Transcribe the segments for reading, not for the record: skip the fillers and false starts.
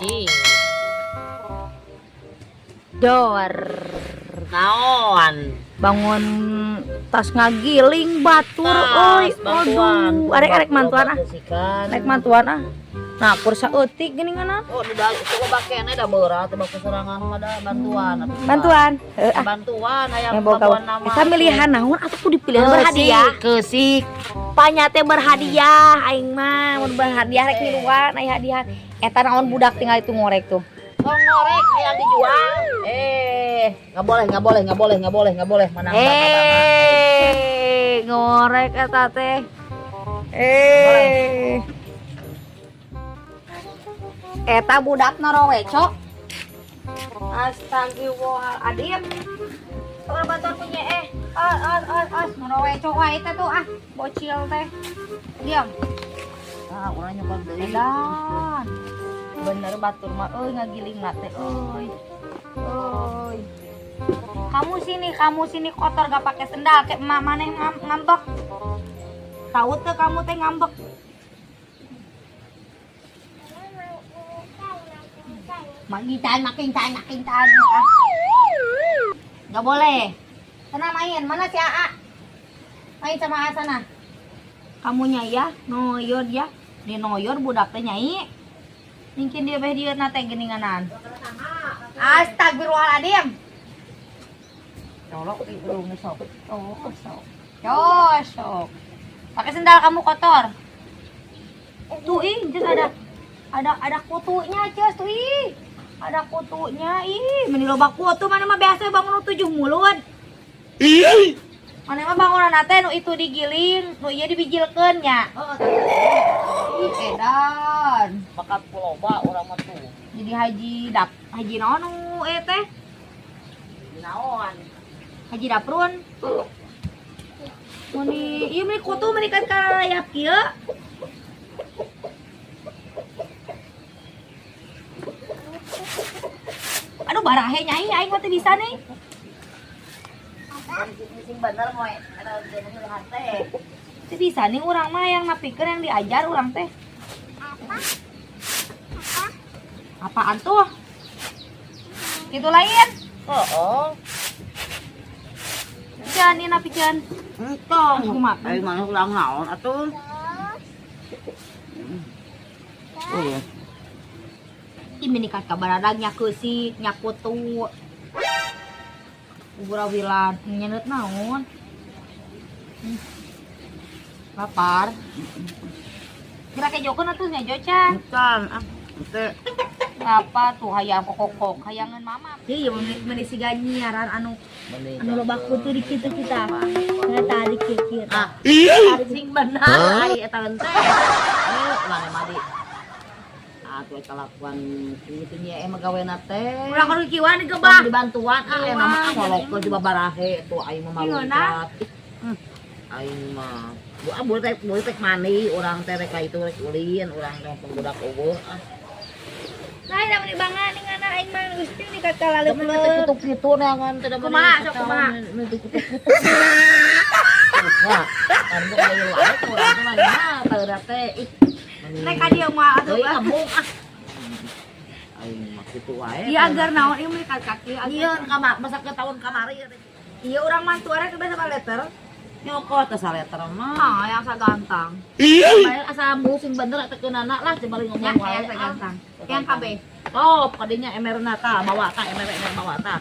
Cing. Dor. Naon? Bangun tas ngagiling batur euy. Bantuan. Aduh, arek arek mantuan ah. Besikan. Arek mantuan ah. Nah, kursa eutik geuningan ah. Oh, di dalam itu loba keneh da berat teh baku sorangan mah da bantuan. Atuh. Bantuan. Heuh ah. Bantuan hayang Yang boga. bantuan nama. Eta milihan naon atuh kudu dipilihan berhadiah. Keusik. Panya teh berhadiah aing mah mun berhadiah rek miluan aya hadiah. Eta naon budak tinggal itu ngorek tuh. Tong ngorek hayang dijual. Eh, nggak boleh, nggak boleh, nggak boleh, nggak boleh, nggak boleh menang. Eh, ngorek eta teh. Eh. Eta budak noroweco. Astagfirullahaladzim. Orang bantuan punya eh. Os os os os noroweco wae teh tuh ah, bocil teh. Diam. Ah, urang nyokot deui. Edan. Bener batur mah euy ngagiling teh euy. Euy. Kamu sini kotor gak pakai sendal kayak emak maneh ngambek. Tahu tuh kamu teh ngambek. Makintan, makintan, makintan. Ah. Gak boleh. Sana main, mana si AA? Main sama AA sana. Kamunya ya, noyor ya. Di noyor budak teh nyai. Mungkin dia beh dia nate geninganan. Astagfirullahaladzim. Colok di sok. Oh, sok. Yo, sok. Pakai sendal kamu kotor. Tuh ih, Cus ada kutunya, Cus tuh ih. Ada kutunya, ih, meni loba kutu mana mah biasa bangun 7 mulut. Mana mah bangunan teh nu itu digiling, nu ieu dibijilkeun nya. Ih, edan. Bakat loba urang mah tuh. Jadi haji dap, haji naon nu ieu teh? Naon? Haji Daprun. Meni ieu meni kutu meni kan karayap kieu. Aduh barahe nyai aing mah teu bisa nih. Sing bener moe eta jeung teh. Teu bisa nih urang mah yang napikeun yang diajar urang teh. Apaan tuh? Itu lain. Heeh. Jangan ini napikeun. Entong. Aku makan. Aing mah ulang naon atuh. Oh. Ih meni kabaradang nya keusik, nya kutu. Uburawilan nyenet naon? Lapar. Kira kejokeun atuh nya jocan. Encan ah. Teh. Apa tuh hayang kokokok, hayangan mama. Iya, meni siga nyiaran anu anu loba kutu di kitu kita. Nah, tadi kieu Ah. Sing bener ai eta teh. Eh, mana mah di atuh kalakuan kitu nya emang gawena teh. Ulah kudu kieuan digebah. Dibantuan ah emang mah ngolokeun di babarahe tuh aing mah malungkat. Aing mah bu ah boleh tek mani urang teh rek ka itu rek ulin urang teh budak eueuh ah. Nah, ini meni bangan ngana aing mah geus teu nih kakalaleuk. Kutu kitu neangan teh Kumaha sok kumaha? Ya, kan bu ayo wae urang teh mah teu teh ih. Nek ka dieu mah atuh. Deui ngambung ah. Aing mah kitu wae. Iya agar naon ieu meni kaki. Ieu kamar masa ke tahun kamari. Iya urang mantu arek beda sama letter. Nyokot teh saleter mah. Ah, yang sagantang. Bayar asa sing bener teh keunana lah coba ngomong Ya, wae. yang sagantang. Yang KB. Top kadinya emerna tah bawa tah emer emer bawa tah.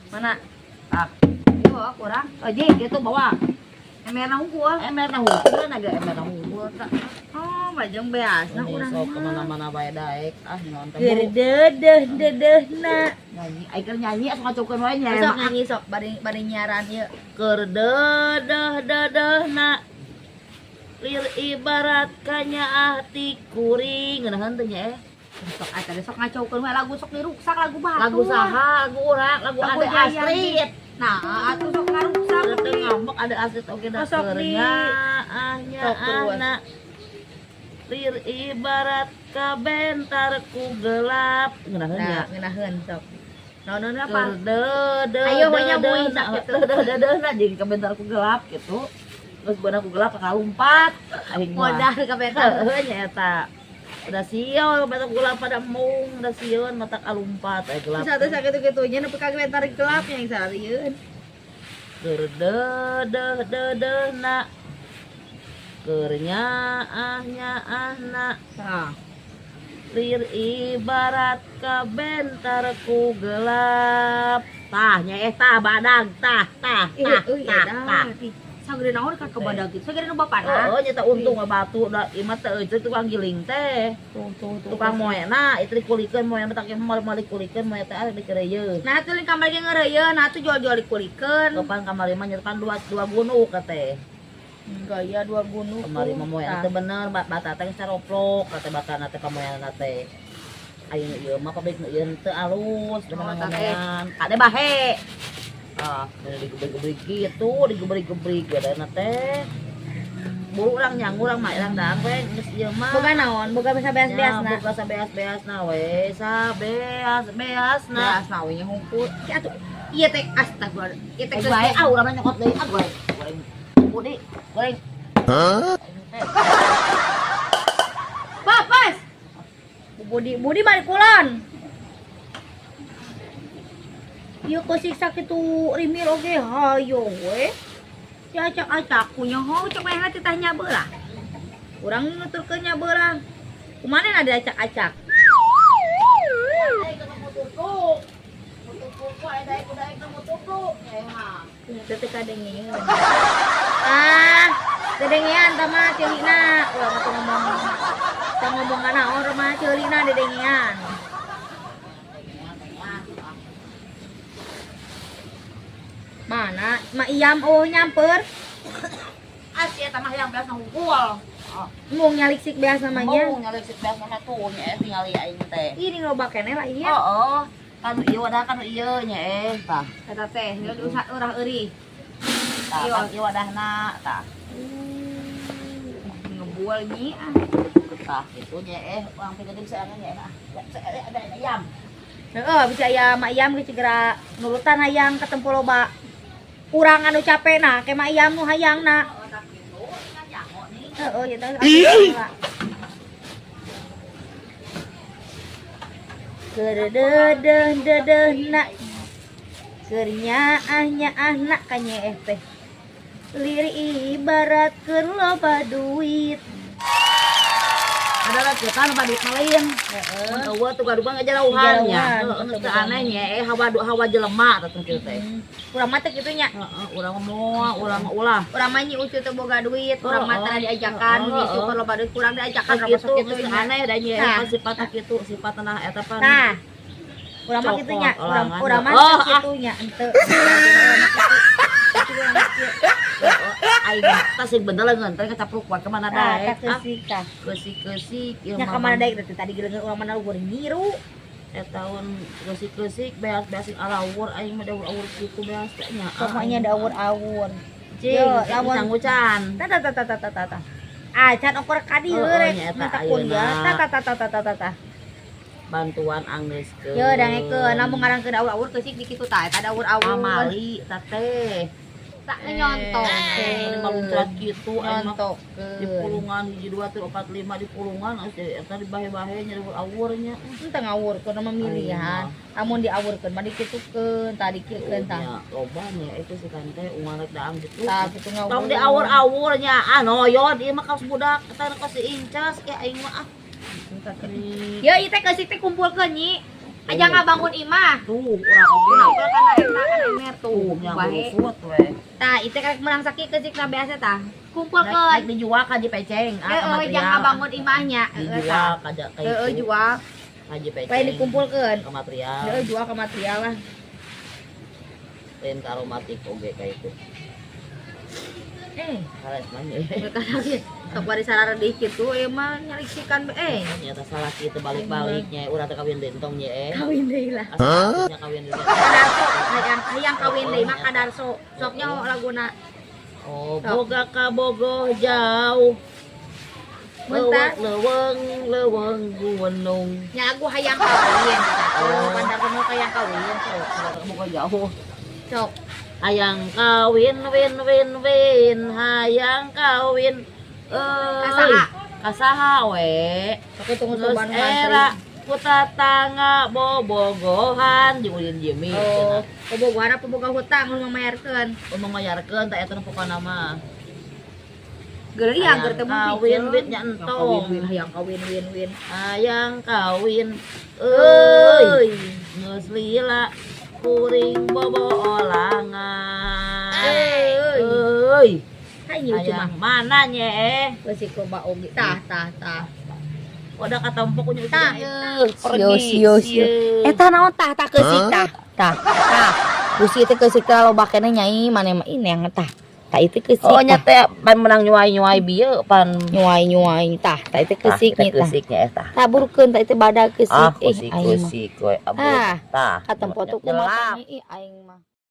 Mana? Tah. Ieu kurang. Ojek gitu bawa. Emerna hungkul. Emerna hungkul naga emerna hungkul tah. Oh, bajeng beasna urang Sok mah. kemana-mana bae daek ah nonton. Keur dedeh dedehna. Nyanyi, ai keur nyanyi asup ngacokeun wae nya. Sok nyanyi sok bari bari nyiaran ieu. Keur dedeh dedehna. Lir ibarat kanyaah ti kuring ngeunaheun teh nya eh. Sok aya teh sok ngacokeun we lagu sok diruksak lagu batur. Lagu saha? Lagu urang, lagu Lagu Ade Jaya. Astrid. Nah, atuh sok ngaruksak. Teu ngambek Ade Astrid oge da Sok keur di- nyaah Sok terus. nyaahna. Lir ibarat kabentar ku gelap ngeunaheun Nah, nya. ngeunaheun sok. Naon apa? Keur dedeh Ayo, we nya dedehna, bui, gitu. dedeh dedehna jeung kabentar ku gelap gitu. Terus beunang ku gelap kakalumpat aing mah. Modal kabentar. Heuh nya eta. Udah sieun matak ulah pada mung, udah sieun matak alumpat aya gelap. Satu sakitu-kitunya nepi ka tarik gelap yang sarieun. Keur deudeuh deudeuhna. Keur nyaah nyaahna. Tah. Lir ibarat kabentar ku gelap. Tah nya tah badag tah tah tah tah tah. Sagede naon ka kebadag kitu? Sagede nu bapana. Oh, nyata untung mah batu da ieu mah teu euceut tukang giling teh. Tuh tuh tuh. Tukang moena itu dikulikeun moena tak moal dikulikeun moe teh arek dikeureuyeun. Nah tuh kamari ge ngeureuyeuh, nah tuh jual-jual dikulikeun. Kapan kamari mah nyerepan dua dua gunung ka teh. Gaya dua gunung. Kamari mah moena teh bener bata teh saroplok ka teh batana teh pamoeana teh. Ayeuna ieu mah pabrik nu ieu teu alus Oh, dengan teh. ngomean. Kade bahe. Ah, digebrig-gebrig gitu, digebrig-gebrig badana teh. Buru urang nyang urang mah urang daang we geus ieu mah. Boga naon? Boga bisa beas-beasna. Ya, boga sabeas-beasna we, sabeas-beasna. Beasna we nya hungkul. Ki atuh ieu teh astagfirullah. Ieu teh Eh, bae ah urang mah nyokot deui ah goreng. Goreng. Budi, goreng. Papas. Budi Budi balik kulon. Ieu kesiksa kitu rimil oge hayo we. Si acak-acak kunya ho cek manehna titah nyabelah. Urang nuturkeun nyabelah. Kumaha na diacak-acak? Teu teu kadengeun. Ah, dedengean tah mah ceulina. Urang mah teu ngomong. Teu ngomong kana naon mah ceulina dedengean. Mana? Ma Iyam oh nyamper. Ah, sia tah mah yang beas hungkul. Mung nyalik sik beas namanya. Mau nyalik sik beas mah tuh nya tingali aing teh. Ini loba keneh lah ieu. Heeh. Kan ieu wadah kan ieu nya tah. Eta teh, ieu diusaha urah eury. Tah, kan ieu wadahna tah. Ngebual nyi ah. Tah kitu nya urang pikeun saeangan nya ah. Ada ayam. Heeh, bisa aya Ma Iyam ge segera nurutan hayang ketempo loba. Urang anu capek nah, ke Ma Iyam nu hayangna. Heeh, ya teh. Keur deudeuh deudeuhna. Keur nyaah nyaahna ka nyeeh teh. Lir ibarat keur loba duit. Ada rakyatan pada duit lain. Heeh. Mun eueuh tuh gaduh ngajalauhan nya. Ngajalauhan, Heeh, betul, teu aneh nya hawa hawa jelema tah kitu teh. Urang mah teh kitu nya. Heeh, urang mah urang mah ulah. Urang mah nyi ucu teu boga duit, urang mah teh diajakan, Heeh, nyi syukur loba duit kurang diajakan Kan urang kitu masuk kitu geus nya. aneh da nya Nah. kan sifatna kitu, sifatna eta pan. Nah. Urang mah kitu nya, Cokot urang olangan. urang mah Oh, teu ah. kitu nya henteu. Aing tah sing bener leungeun teh kacapruk wae ka mana Tah, daek. tah keusik tah. Keusik-keusik ieu Nya ka mana daek teh tadi geuleungeun urang mana luhur nyiru. Tahun keusik-keusik beas-beas sing alawur aing mah daur-awur kitu beas teh nya. Pokoknya daur awur. Cing, Yo, lamun- ucan. Ta ta ta ta ta ta ta ta. Ah, can ukur ka dieu Oh, oh, rek nya eta minta kuliah. ayeuna. Ta ta ta ta ta ta ta. Bantuan anggeuskeun. Yo dangekeun, lamun ngarangkeun daur-awur keusik di kitu tah, eta daur-awur. Amali teh. Tak nyontokeun. Ini maluncrat kitu aing mah Nyontokeun. di pulungan 1 2 3 4 5 di pulungan eta di bahe-bahe nya awur nya. Henteu ngawurkeun mah milihan. Lamun diawurkeun mah dikitukeun, tah dikiekeun tah. Nya loba nya itu si kan teh ungan rek daang gitu. Tah kitu ngawur. Tong diawur-awur nya ah noyon ieu mah kaos budak eta kaos si incas ya aing mah ah. Yo ieu teh keusik teh kumpulkeun nyi. Aja ngabangun imah. Tuh urang oge. Kunaon kana eta kan emer tuh. Tuh nya Bahe. burusut we. Tah, ieu teh karek menang sakit keusik na biasa tah. Naik Kumpulkeun. dijual ka Peceng ah ka Heeh, jangan material. ngabangun imahnya. Heeh, Dijual tah. ka ka Heeh, itu. jual. Ka Peceng. Lain dikumpulkeun. Ka material. Heeh, jual ke material lah. Lain ka aromatik oge ka itu. Hares mah nya. Sok bari sararedih kitu ieu mah nyariksikan eh. Nyata salah kitu balik-balik nya urang teh kawin dentong nya Kawin deui lah. Asa nya kawin deui. Kadarso, hayang hayang kawin deui mah kadarso. Soknya laguna. Oh, boga ka bogoh jauh. Bentar. Leuweung leuweung gunung. Nya aku hayang kawin. Oh, pandar kamu hayang kawin sok. Bogoh jauh. Sok. Hayang kawin win win win hayang kawin. Ka Euy. saha? Ka saha we. Pakai tunggu Terus era ku tatangga bobogohan jeung Udin Jimmy. Oh, bobogohan apa boga hutang lu mamayarkeun. Umum mayarkeun tah eta nu pokona mah. Geuleuh Hayang anggar teh mun kawin piceun. win nya Hayang entong. kawin win, hayang kawin win win. Hayang kawin euy. Geus lila kuring bobolangan. Euy. Euy. Hai nyiu cuma. Hayang mana nye eh? Beusi loba oge. Tah tah tah. Udah katempo ku nya Tah. pergi. Sio sio. Eta naon tah tah keusik tah. Tah tah. Beusi teh keusik teh loba keneh nyai maneh mah ini yang tah. Tah itu keusik. Oh nya teh pan menang nyuai-nyuai bieu pan Nyuai nyuai tah. Tah itu keusik nya tah. Keusiknya eta. Taburkeun tah itu badak keusik. Ah, Eh, keusik aing mah. keusik we abur. Ah, Tah. Katempo tuh Nyelap. kumaha ih aing mah.